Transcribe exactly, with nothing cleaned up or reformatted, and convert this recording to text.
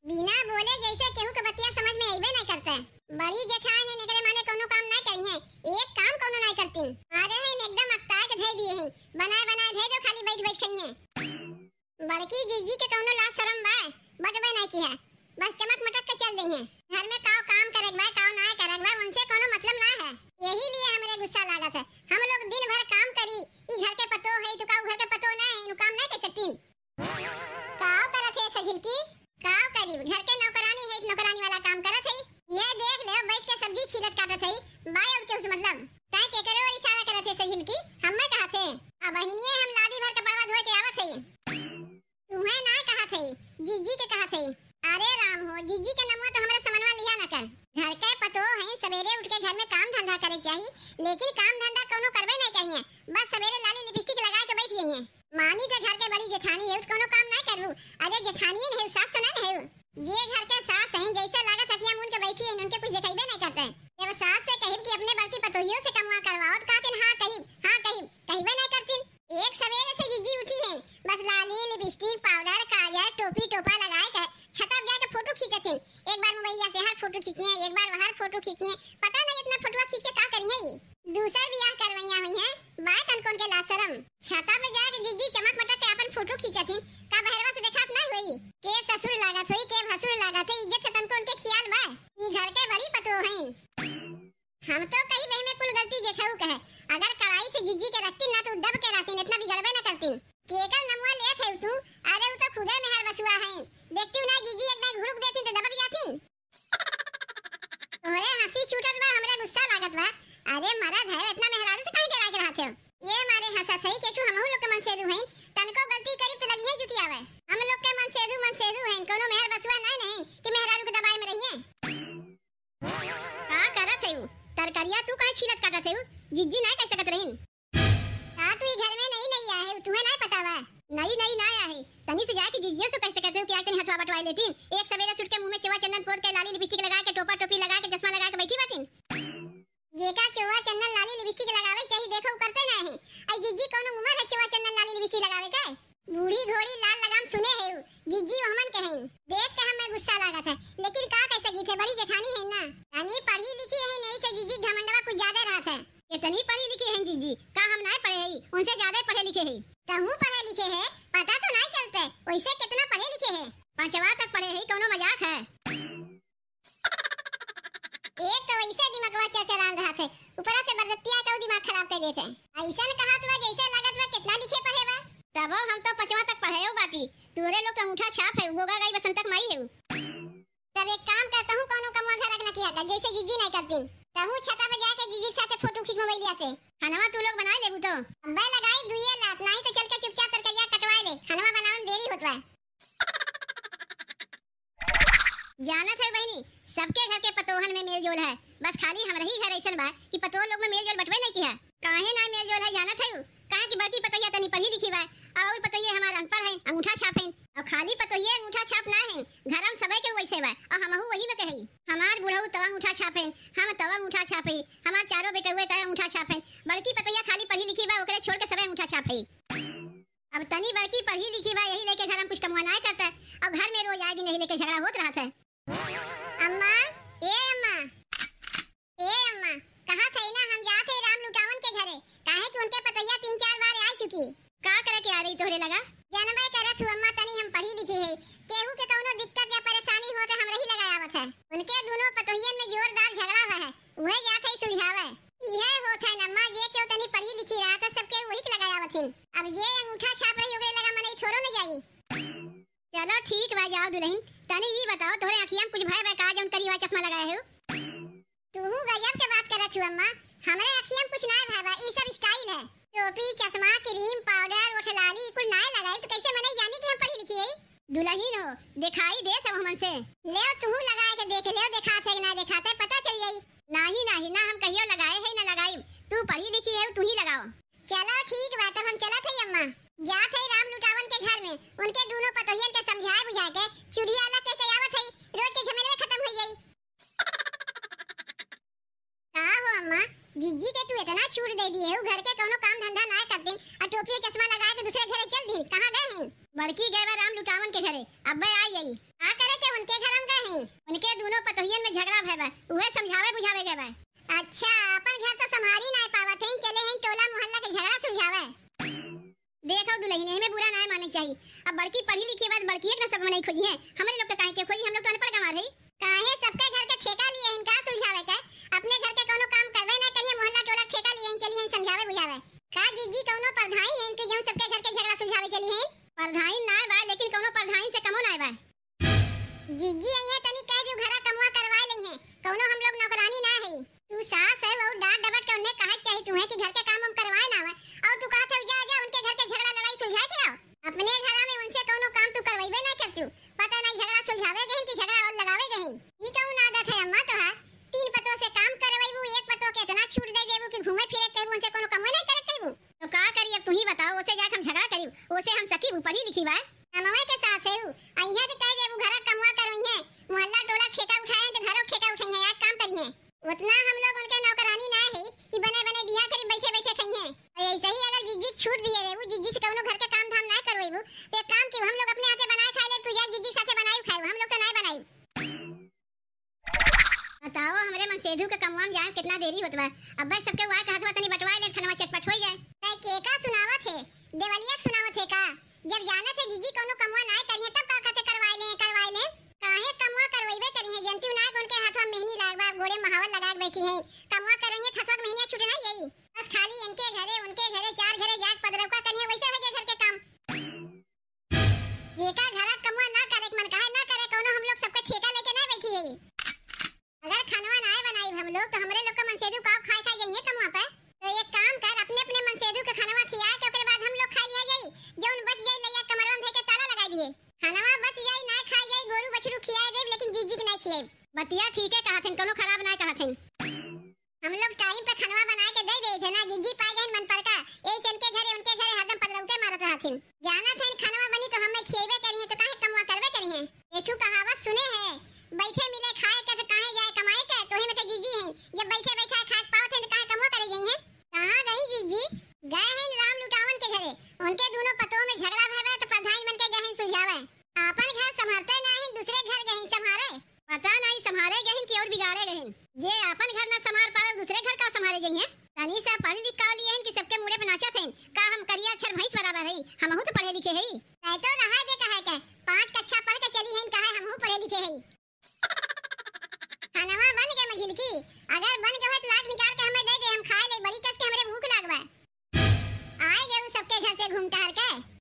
बिना बोले जैसे केहू के बतिया समझ में अइबे नाहीं करते। बड़ी जेठान है, एकरे माने कौनो काम नाहीं करी है, एक काम कौनो नाहीं करतीन। अरे है एकदम अकताए के धै दिए हैं, बनाए बनाए धै दो, खाली बैठ बैठ खइए। बड़की जीजी के कौनो लाज शरम बा, बटबे नाहीं किहा, बस चमक मटक के चल देइहैं। घर में काव काम करेक बा, काव नाहीं करेक बा, उनसे कौनो मतलब नाहीं है। यही लिए हमरे गुस्सा लागत है। हम लोग दिन भर काम करी, ई घर के पतोह है, तो का ऊ घर के पतोह नाहीं है, इनु काम नाहीं कर सकतीन? काव करत है सझिलकी? काव करी, घर के नौकरानी है, नौकरानी वाला काम करत है। ये देख ले, बैठ के सब्जी छीलत काटत है, बा और केहू से मतलब? तै केकरे ओर इशारा करत है सझिलकी? हम्मे कहत है। अबहिनिये हम लादी भर कपड़वा धोए के आवत है। तुहे नाहीं कहत है, जीजी के कहत है। अरे राम हो, जीजी के नमवा तो हमरा समनवा लिहा न कर। घर के पतोह है, सबेरे उठ के घर में काम धंधा करे चाही, लेकिन काम धंधा कौनो करबे नाहीं करिहैं। बस सबेरे लाली लिपस्टिक लगा के बैठ जइहैं। मानी तो घर के बड़ी जेठानी है, तो कौनो काम नाहीं करबू। अरे जेठानी है, सास तो नाहीं है। जे घर के सास हैं, जैसे लागत हथिया मुन के बैठी हैं, उनके कुछ दिखाइबे नाहीं करते। जब सास से कहिब कि अपने बड़की पतोहियों से कमवा करवाओ, तो कहतिन, "हाँ कहिब, हाँ कहिब," कहिबे नाहीं करतिन। एक सवेरे से जीजी उठी हैं, बस लाली, लिपस्टिक, पाउडर, काजर, टोपी, टोपा लगाए के छता पे जाके फोटो खींचत हैं। एक बार मोबाइलिया से हर फोटो खींचिए, एक बार वहर फोटो खींचिए, पता नाहीं इतना फोटोवा खींच के का करिहैं। दूसर बियाह करवइया हुइहैं, बाय तनको उनके लाज शरम। छता पे जाके जीजी चमक मटक के अपन फोटो खींचत ही, का बहरवा से देखात नाहीं होई? के ससुर लागत होई, के भसुर लागत है, इज्जत के तनको उनके खियाल बा? ई घर के बड़ी पतोह हैं। हम तो कही बही में कुल गलती जेठऊ के है, अगर कड़ाई से जीजी के रखतीन ना तो दब के रहतीन, इतना बिगड़बे न करतीन। केकर नमवा लेत है तू? अरे ऊ तो खुदे मेहर बसुआ हैं, देखती हूँ ना जीजी एक दाई घुरुक देतीन तो दबक जातीन। तोहरे हँसी छूटत बा, हमरे गुस्सा लागत बा। अरे मरद है, इतना मेहरारू से काहे डेराइ के रहत हो? ये मारे हँसत है कि हमहू लोग के मनसेधू हैं, तनको गलती करी तो लगिहैं जुतियावे। हम लोग के मनसेधू, मनसेधू हैं, कौनो मेहर बसुआ नाहीं, नाहीं कि मेहरारू के दबाए में रहिए। का करत है ऊ? तरकरिया तू काहे छीलत काटत है ऊ? जिज्जी नाहीं कह सकत रहीन। का तू ई घर में नई नई आए हो, तुहे नाय पता बा? नई नई नाय आए, तनी से जाके जिज्जियो से कह सकत हो कि आज तनी हथवा बटवाए लेतीन। एक सवेरे से उठ के मुँह में चोवा चंदन पोत के, लाली लिपस्टिक लगा के, टोपा टोपी लगा के, चश्मा लगा के बैठी बाटिन। जेका चोवा चंदन लाली लिपस्टिक लगावे के चाही, देखो उ करते ना है। आई जिज्जी कौनो उमर है चोवा चंदन लाली लिपस्टिक लगावे के? बूढ़ी घोड़ी लाल लगाम सुने है उ, जिज्जी ओहमन के हैं। देख के हमें गुस्सा लागत है, लेकिन का कह सकी थे, बड़ी जेठानी है ना। तनी पढ़ी लिखी है, नहीं से जिज्जी घमंडवा कुछ ज्यादा रहत है। इतनी पढ़ी लिखी हैं जिज्जी, का हम नाय पढ़े हई? उनसे ज्यादा पढ़े लिखे हई। तहूँ पढ़े लिखे है, पता तो नाय चलते, वैसे कितना पढ़े लिखे है? पाँचवा तक पढ़े हई, कौनो मजाक है? एक तो वैसे दिमगवा चरचरान रहत है, ऊपरा से बरदतिया के दिमाग खराब कर देत है। ऐसन कहत बा जैसे लागत बा कितना लिखे पढ़े बा। तबो हम तो पाँचवा तक पढ़े हो बाटी, तोहरे लोग के अंगूठा छाप है, गोगा गाई बसंतक माई है। तब एक काम कर, तहूँ कौनो कमवा घरक न किया कर, जैसे जिज्जी नहीं करतीन। तहूँ छता पे जाके जिज्जी के साथे फोटो खींच मोबाइलिया से। खानवा तू लोग बनाए लेबू तो? अब्बे लगाई दुइये लात, नहीं तो चल के चुपचाप तरकरिया कटवाए ले, खानवा बनावे में देरी होत बा। जानत है बहिनी, सबके घर के पतोहन में मेल जोल है, बस खाली हमरही घर ऐसन बा कि पतोह लोग में मेल जोल बटबे नहीं किया। काहे ना मेल जोल है जानत है? काहे कि बड़की पतोहिया तनी पढ़ी लिखी बा, और पतोहिया हमार अनपढ़ है, अंगूठा छाप है। और खाली पतोहिया अंगूठा छाप ना है, घर में सबे के वैसे बा, और हमहू वही में के हई। हमार बुढ़ऊ तवा अंगूठा छाप है, हम तवा अंगूठा छाप है, हमार चारों बेटउए तवा अंगूठा छाप है। बड़की पतोहिया खाली पढ़ी लिखी बा, ओकरे छोड़ के सबे अंगूठा छाप है। अब तनी बड़की पढ़ी लिखी बा, यही लेके घर में कुछ कमवा नाय करता, और घर में रोज आए दिन यही लेके झगड़ा होत रहत है। अम्मा, ए अम्मा, ए अम्मा, कहा थे ना हम जात है राम लुटावन के घरे, काहे कि उनके पतोहिया तीन चार बार आ चुकी। का करे के आ रही तोहरे लगा? जानबे करत हूँ अम्मा, तनी हम पढ़ी लिखी है, केहू के कौनो दिक्कत या परेशानी हो तो हमरही लगा आवत है। उनके दोनों पतोहियन में जोरदार झगड़ा हुआ है, वही जात है सुलझावे। इहे होत है अम्मा, जे केहू तनी पढ़ी लिखी रहा था, सबके वही के लगा आवत हिन। अब जे अंगूठा छाप रही ओकरे लगा मनई थोड़ो न जाई। चलो ठीक बा, जाओ दुल्हन, तनी ई बताओ तोहरे अखिया में कुछ भय बा का जौन करिया चश्मा लगाए हो? तूहू गजब के बात करत हू अम्मा, हमरे अखिया में कुछ नाय भय बा, ई सब style है। टोपी, चश्मा, क्रीम, पाउडर, ओठ लाली, ई कुल नाय लगाई तो कैसे मनई जानी कि हम पढ़ी लिखी है? दुल्हन हो, दिखाई देत हो हमन से। ले तूहू लगाए के देख ले, देखात है कि ना देखात है, पता चल जाई। नाही नाही, ना हम कहियो लगाए है ना लगाई, तू पढ़ी लिखी है, तू ही लगाओ। चलो ठीक बा, तब हम चलत हई अम्मा। जात हई राम लुटावन के घर में, उनके दोनों पतोहियन के समझाए बुझाए के चुड़िया अलग कह के आवत हई, रोज के झमेलवे खत्म हो जाई। का हो अम्मा, जिज्जी के तू इतना छूट दे दिए हो, घर के कौनो काम धंधा ना करतीन, आ टोपी चश्मा लगा के दूसरे घरे चल दीन, कहाँ गए हैं? बड़की गए बा राम लुटावन के घरे, अब्बे आ जाई। का करे के उनके दुनो पतोहियन में झगड़ा भय बा, उहे समझावे बुझावे गए बा। अच्छा, अपन घर तो संभारी नाय पावत हैं, चले हैं टोला मोहल्ला के झगड़ा सुलझावे। देखो दुलहिन, एमे बुरा नाय माने के चाही। अब बड़की पढ़ी लिखी बात, बड़की एक ना सब मनई खोजी है। हमरे लोग तो काहे के खोजी, हम लोग तो अनपढ़ गंवार है। काहे सबके घर के ठेका लिए हैं का सुलझावे के? अपने घर के कोनो काम करबे ना करिए, मोहल्ला टोला ठेका लिए हैं, चलिए हैं समझावे बुझावे। का जिज्जी कोनो परधाइन हैं कि जौन सबके घर के झगड़ा सुलझावे चली हैं? परधाइन नाय बा, लेकिन कोनो परधाइन से कमो नाय बा। जिज्जी अइहें तनी कह दियो घरा कमवा करवाए लइहें, कौनो हम लोग नौकरानी ना है। तू सास है, वो डांट डबट के उन्हें कहे के चाही तू है कि घर के काम हम करवाए ना आवे, और तू कहत है जा जा उनके घर के झगड़ा लड़ाई सुलझाए के आओ। अपने घरा में उनसे कौनो काम तू करवाइबे ना करती, पता नहीं झगड़ा सुलझावे गहिन कि झगड़ा और लगावे गहिन। ई कौन आदत है अम्मा तोहार? तीन पतोह से काम करवाइबू, एक पतोह के इतना छूट दे देबू कि घूमे फिरे कहबू उनसे कौनो कमवे नहीं करे कहबू। तो का करी, अब तू ही बताओ, ओसे जाके हम झगड़ा करी? ओसे हम सकी, वो पढ़ी लिखी बा। कमवे के सास है उ, अइहें तो कह देबू घरा कमवा करवइहें, मोहल्ला टोला ठेका उठाए हैं तो घरों ठेका उठइहें, यार काम करिहें। उतना हम लोग उनके नौकरानी ना है कि बने बने दिया करी बैठे बैठे खइहें। और ऐसे ही अगर जिज्जी के छूट दिए रहबू, जिज्जी से कौनो घर के काम धाम ना करवाइबू, तो एक काम की हम लोग अपने हाथे बनाए खाए ले, तू जा जिज्जी के साथे बनाई खाए, हम लोग तो ना बनाई। बताओ, हमरे मनसेधु के कमवा में जाए कितना देरी होत बा। अब्बे सबके वाय कहत बा, तनी बटवाए ले, खनवा चटपट होई जाए। तै केका सुनावत है? देवलिया के सुनावत है का? जब जानत है जिज्जी कौनो कमवा नाय करिहे, तब का कहते करवाए ले, करवाए ले? काहे कमवा करवइबे करिहे, जनती नाय उनके हाथवा में मेहनी लाग बा, गोड़े महावर लगा के बैठी है। कमवा करइहे, हथवा के मेहनिया छूटे ना यही। बस खाली इनके घरे, उनके घरे, चार घरे जाके पदरौका करिहे, वैसे हो गए घर के काम। जेका घरा कमवा ना करे के मन कहे ना करे, कौनो हम लोग सबके ठेका लेके ना बैठी है। अगर खनवा ना बनाई हम लोग तो हमरे लोग का मनसेधु काव खाए खाए जाइए कमवा पे। तो एक काम कर, अपने अपने मनसेधु के खनवा खिया के ओकरे बाद हम लोग खा लिया जाई। जौन बच जाई लइया कमरवा में धइ के ताला लगा दिए। खनवा बच जाई ना खाए जाई, गोरू बछरू खिया देब, लेकिन जिज्जी के ना खियाई। बतिया ठीक है कहत हन, कौनो खराब ना कहत हन। हम लोग टाइम पे खनवा बनाए के दे देई थे ना, जिज्जी पाए गए मन पर का, यही से इनके घरे उनके घरे हरदम पदरौके मारत रहथिन। जानत हन खनवा बनी तो हमें खिएबे करिहे, तो काहे कमवा करबे करिहे? एठू कहावत सुने है, बैठे मिले खाए के तो काहे जाए कमाए के, तोहे में तो जिज्जी हैं, जब बैठे बैठे खाए के पावत हैं तो काहे कमवा करे जाइए? कहाँ गई जिज्जी? गए हैं राम लुटावन के घरे, उनके दोनों पतों में झगड़ा भवे तो प्रधान बन के गए हैं सुलझावे। आपन घर संभालते ना हैं, दूसरे घर गए हैं संभाले। पता नहीं संभारे गहिन कि और बिगाड़े गहिन। ये आपन घर ना संभार पावे, दूसरे घर का संभारे जइहें। तनी सा पढ़ लिख का लिए हैं कि सबके मुड़े पे नाचत हैं। का हम करिया अक्षर भैंस बराबर हई? हमहू तो पढ़े लिखे हई। तै तो रहा दे कहे के, पाँच कक्षा पढ़ के चली हैं, कहे हमहू पढ़े लिखे हई। खानवा बन के मझिलकी, अगर बन के होत लाग निकाल के हमें दे दे, हम खाए ले, बड़ी कस के हमरे भूख लाग बा। आए गए उ सबके घर से घूम टहर के।